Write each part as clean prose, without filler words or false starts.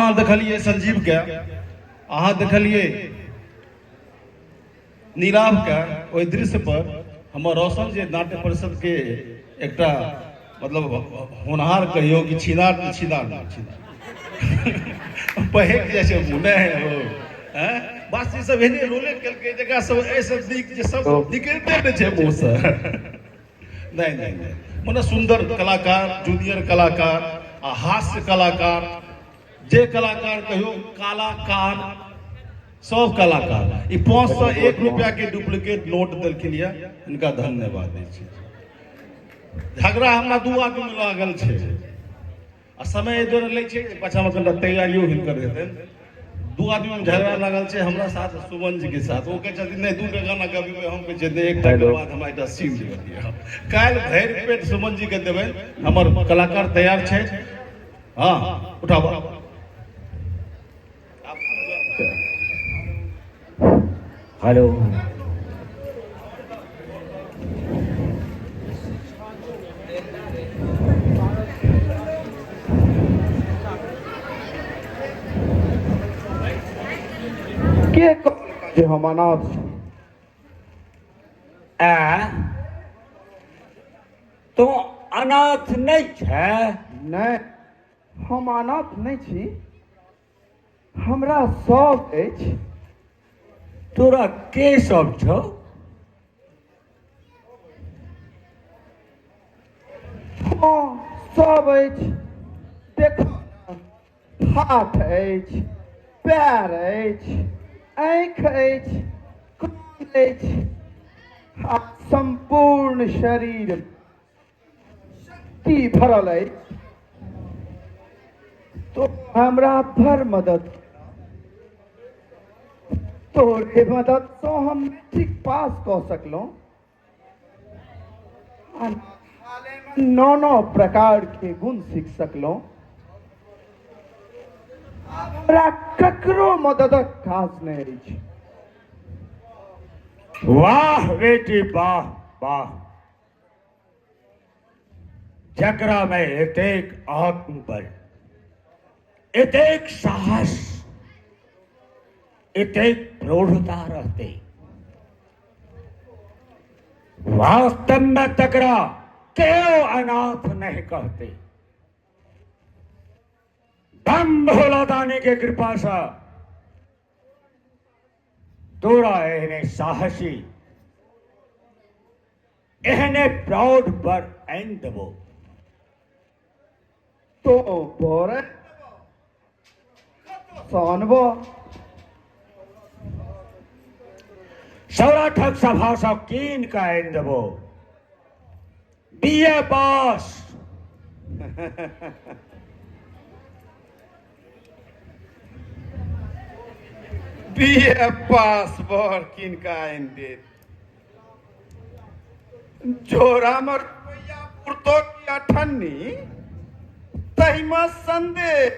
अहाँ देखलियै संजीवके, अहाँ देखलियै नीलाभके, ओहि दृश्य पर हमर रोशन जे नाट्य परिषदके एकटा मतलब होनहार कहियौ कि छिनार, छिनार छिनार बहकि जाइ छै मुँह, नहि हो आँय बस ई सब एहने रोले केलकै जकरा सब एहिसँ नीक जे सब निकलिते नहि छै मुँहसँ। नहि नहि नहि, मने सुन्दर कलाकार, जूनियर कलाकार आ हास्य कलाकार, जे कलाकार कहियो कलाकार, सब कलाकार ई 501 रुपया के डुप्लीकेट नोट देलखिन यऽ, हिनका धन्यवाद दै छी। झगड़ा हमरा दू आदमी में लागल छै आ समय एहि दुआरे लै छै पाछामे कनिटा तैयारियो हिनकर हेतनि। दू आदमी में झगड़ा लागल छै हमरा साथ, सुमन जी के साथ। ओ कहै छथिन नहि 2टा गाना गबेबै, हम कहै छियै नहि, एकटा के बाद हमरा एकटा सीन दिअ। काल्हि भरि पेट सुमन जी के देबै। हमर कलाकार तैयार छै। हाँ उठाबो। हेलो के कहलक जे हम अनाथ छी? आ तो अनाथ नहि छै? नहि, हम अनाथ नहि छी, हमरा सब अछि। तोरा के सब छौ? हँ सब अछि। देखो ने, हाथ अछि, पैर अछि, आँखि अछि, कान अछि आ सम्पूर्ण शरीर शक्ति भरल अछि। तो हमरा बड़ मदद, तोरे मददसँ हम मैट्रिक पास कऽ सकलहुँ। नौ नौ प्रकार के गुण सीख सकलहुँ। हमरा ककरो मददक काज नहि अछि। वाह बेटी वाह वाह, जकरा में एतेक आत्मबल, एतेक साहस, एतेक प्रौढ़ता रहते, वास्तव में तकरा केओ अनाथ नहीं कहते। बम भोला दानी के कृपा से तोरा एहने साहसी, एहने प्रौढ़ पर आनि देबो। तो बर अनबो? सौराठक सभा सँ कीन कऽ आनि देबो। बी ए पास। बी ए पास बर कीन कऽ आनि देत। जोरामे रुपैआ पुरतो कि अठन्नी, ताहिमे संदेह।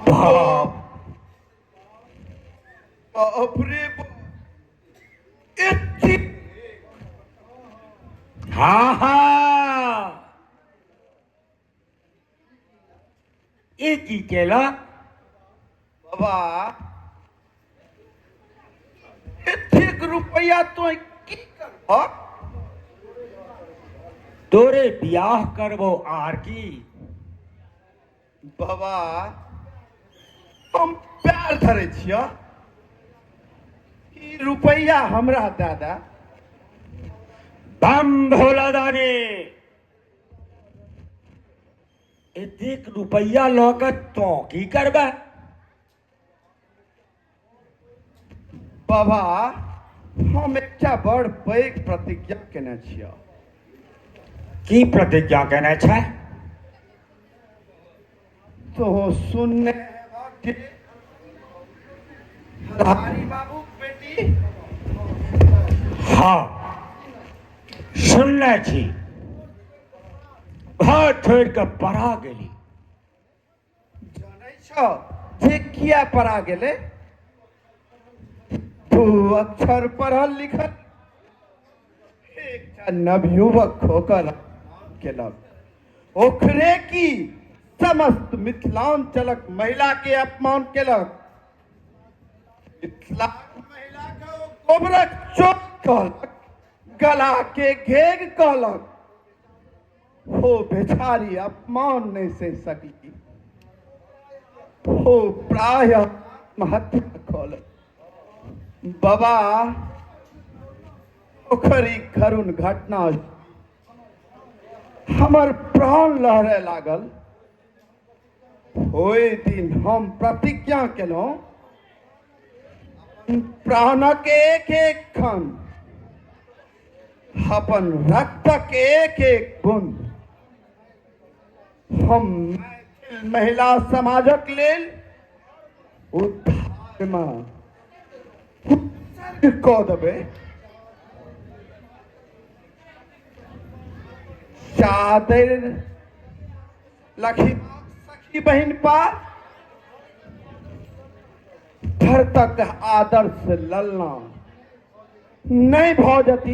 बाप बाप रे बाप, एते। हाँ हाँ, ई की केला? बाबा, एतेक रुपैआ तो की करबह? तोरे बियाह करबो आर की। बाबा, हम प्यार धरै छियह, ई रुपैआ हमरा दए दे। बम भोला दानी, एतेक रुपैआ लऽ कऽ तो की करबै? बाबा, हम एकटा बड़ पैघ प्रतिज्ञा केने छियह। की प्रतिज्ञा केने छै? तो सुनने हेबह फलहारी बाबूक बेटी? हाँ सुनने छी, घर छोड़ि कऽ पड़ा गेली। जानै छौ जे किया पड़ा गेलै? दू अक्षर पढ़ल लिखल एकटा एकटा नवयुवक ओकर अपमान केलक। ओकरे की समस्त मिथिलांचलक महिला के अपमान केलक। मिथिलाक महिला के ओ गोबरक चोट कहलक, गला के घेघ कहलक। हो बेचारी अपमान नहि सहि सकली, हो प्राय आत्महत्या कऽ लेलक। बाबा ओकर ई करुण घटना हमर प्राण लहरय लागल। ओहि दिन हम प्रतिज्ञा केलहुँ, प्राणक एक एक क्षण, अपन रक्तक एक एक बूंद हम मैथिल महिला समाजक लेल उद्धारमे उत्सर्ग कऽ देबै। चादरि लखी सखी बहिन पा धर तक आदर्श ललना नहि भऽ जती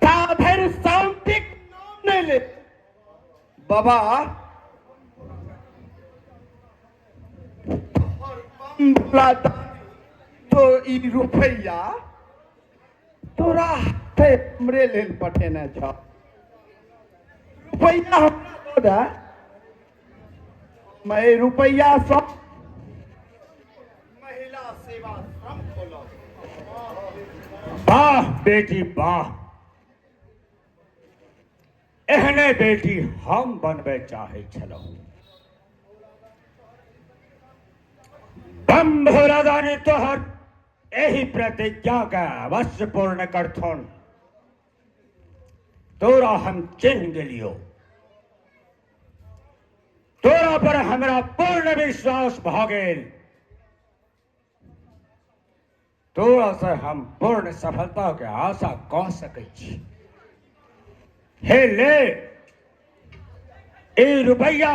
ता धरि शान्तिक नाम नहि ले। बाबा तो ई रुपैया तोरा हाथे हमरे लेल पठेने छह, रुपैया हमरा दऽ दे, हम एहि रुपैयासँ महिला सेवा श्रम खोलब। वाह बेटी वाह, एहने बेटी हम बनबै चाहै छलहुँ। बम भोला दानी तोहर एहि प्रतिज्ञा के अवश्य पूर्ण करथुन। तोरा हम चिन्ह गेलियो, तोरा पर हमरा पूर्ण विश्वास भऽ गेल, तोरा से हम पूर्ण सफलता के आशा कऽ सकै छी। हे ले ई रुपैया,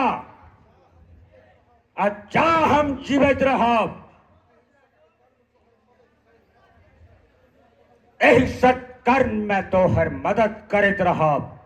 आ जा हम जीवैत रहब एहि सत्कर्म में तोहर मदद करैत रहब।